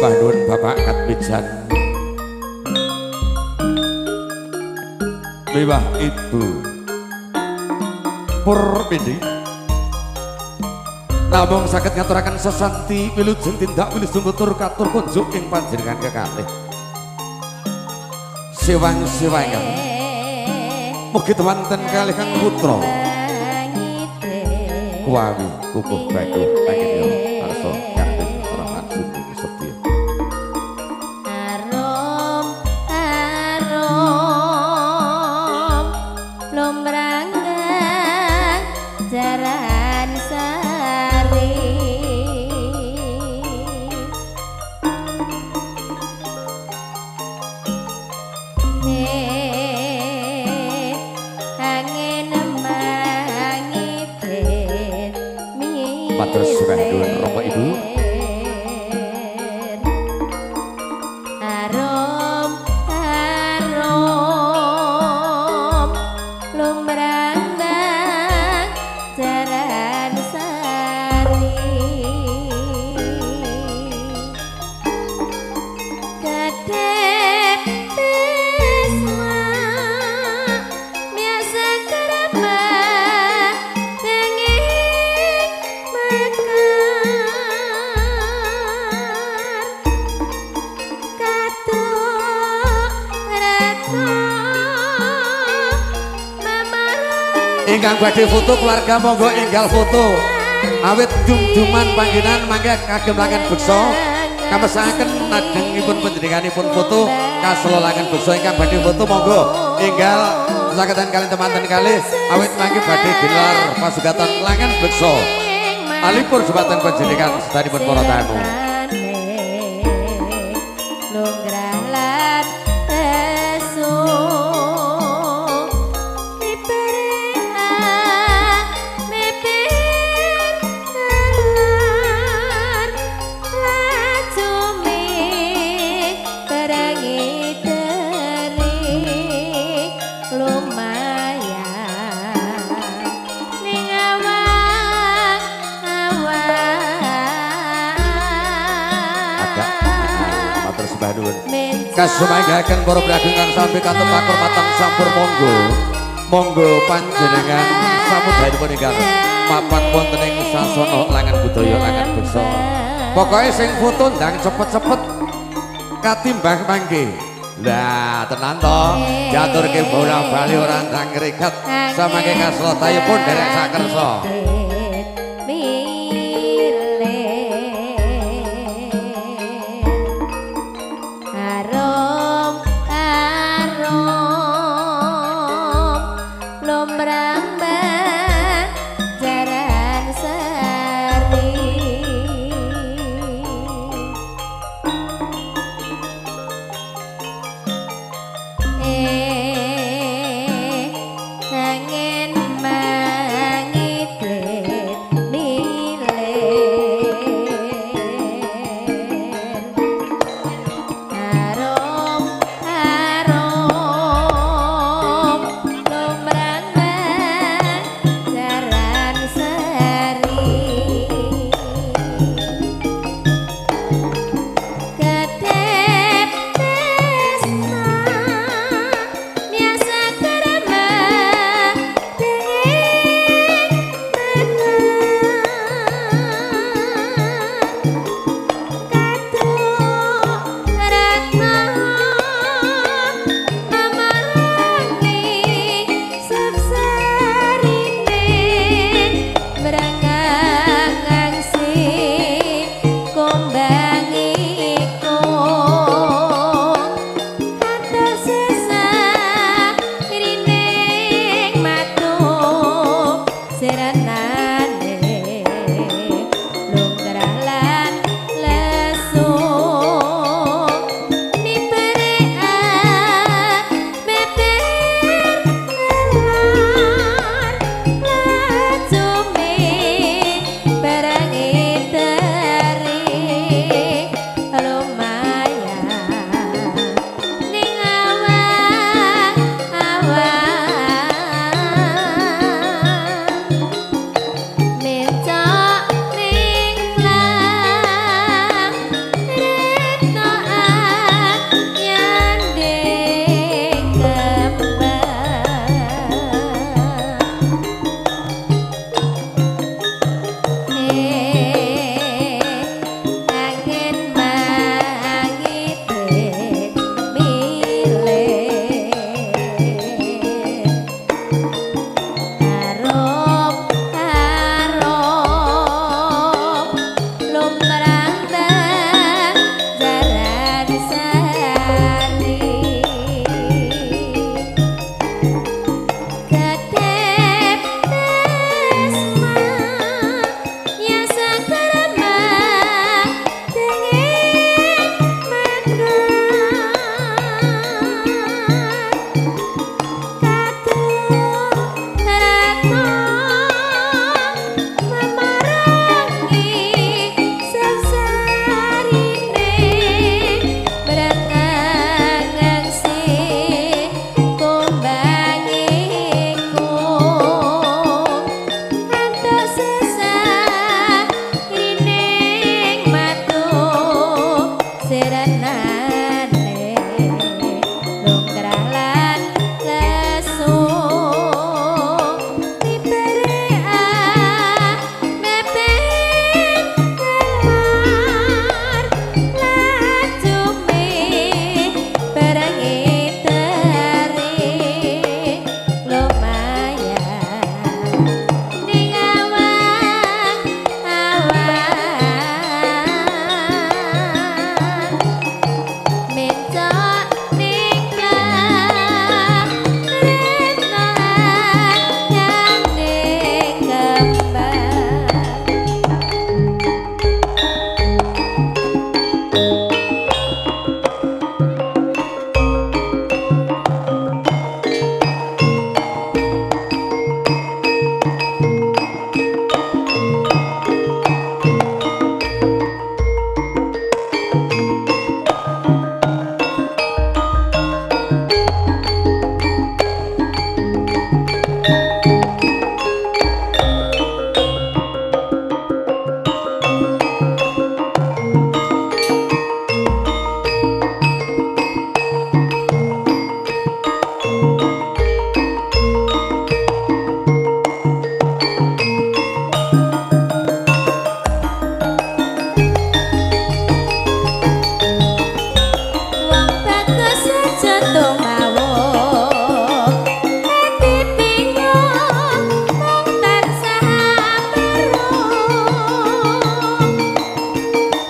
Sembah nuwun Bapak Katmijan. Miwah Ibu Purmini. Namung saged ngaturaken sesanti wilujeng tindak wilujeng tutur katur kunjuk ing panjenengan kekalih. Sewang-sewangan. Mugi wonten kalih kang putra. Kuwawi kukuh bakuh panjenengan arsa kaping rohan sumi setya. Arum arum lumranggang jaran sari. Angin mangidit Matur sembah nuwun Rama Ibu. Arum arum lumranggang jaran sari. Kadep Bisma biasa kerabah tenging mekar. Katuk retno mamaran Ingkang badhe foto keluarga monggo enggal foto. Awit dum-duman panggenan mangke kagem langen beksa. Kamesaken nadengipun panjenenganipun foto kaselolangen beksa. Ingkang badhe foto monggo enggal saketan kalian temanten kalih awit mangke badhe gelar pasugatan langen beksa. Alipur jembatan panjenengan sedanipun para tamu. Lungrah lan lesu miperehan mipir telar lajumi perangi teri lumayan ning awang awang. Agak matur sembah nuwun. Kasumanggaaken para prabing kang sampe kantuk pakurmatan sampur monggo. Monggo panjenengan samudayanipun ingkang mapan wonten ing sasana langan budaya langan beksa. Pokoke sing foto ndang cepet-cepet katimbang mangke. Lah tenan to, diaturke bola-bali ora ndang ngriget samangke kaslotayipun derek sakersa. Arum arum lumrambang jaran sari. Angin mangidit Sirenane lungkrah lan lesu dibere mepet kelar lajume barengi teri lumayan ning awang awan mencok nikah retno kang ning kembang. Wong bagus aja tumawuh, ati bingung mung tansah perlu.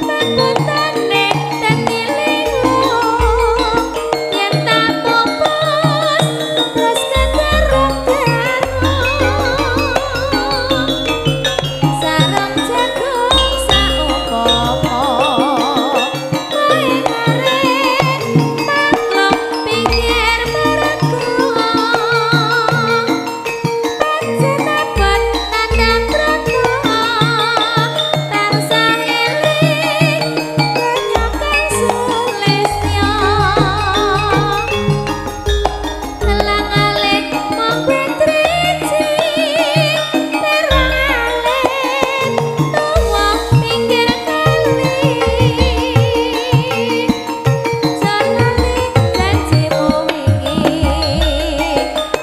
Peputane dadi linglung, yen tak pupus terus keteruk-teruk. Sarung jagung saumpama kowe ngarit maklum pinggir mergo. Pancen abot nandhang trata tansah eling donya kang sulistya. Telang alit mung driji, terang alit tuwa pinggir kali. Jalane janjimu wingi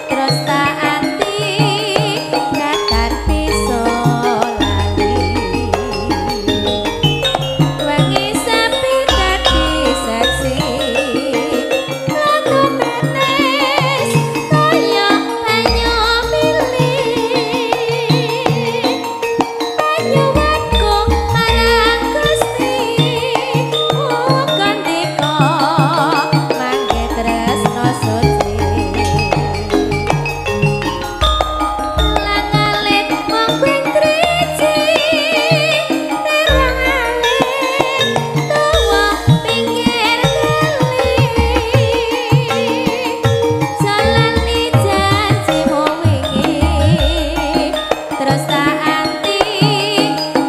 terus tak anti kakan bisa lali. Wengi sepi dadi seksi lagu metes kaya banyu mili. Panyuwunku marang Gusti uga ndika mangke tresno suci. Lang alit mung ping driji, terang alit tuwa pinggir kali. Jalani janjimu wingi terus tak anti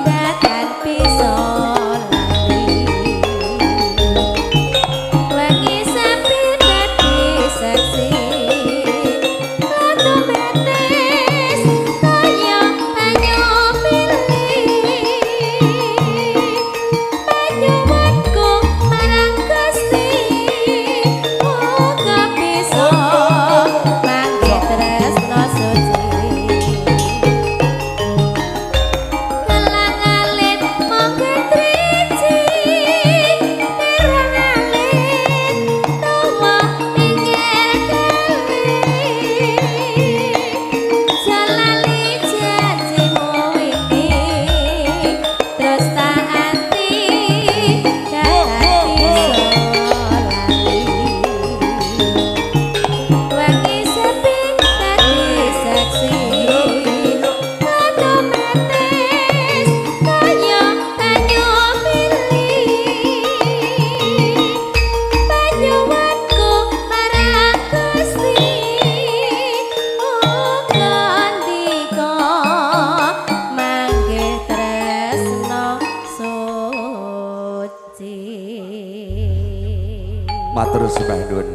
dadan bisa lali. Wengi sepi dadi seksi lagu metes kaya banyu mili. Panyuwunku marang Gusti muga bisa mangke tresno suci. Kelang alit mung driji, terang alit tuwa pinggir kali. Jalani janjimu wingi terus tak anti dadan bisa lali. Wengi sepi dadi seksi lagu metes kaya banyu mili. Panyuwunku marang Gusti uga ndika mangke tresno suci. Matur sembah nuwun.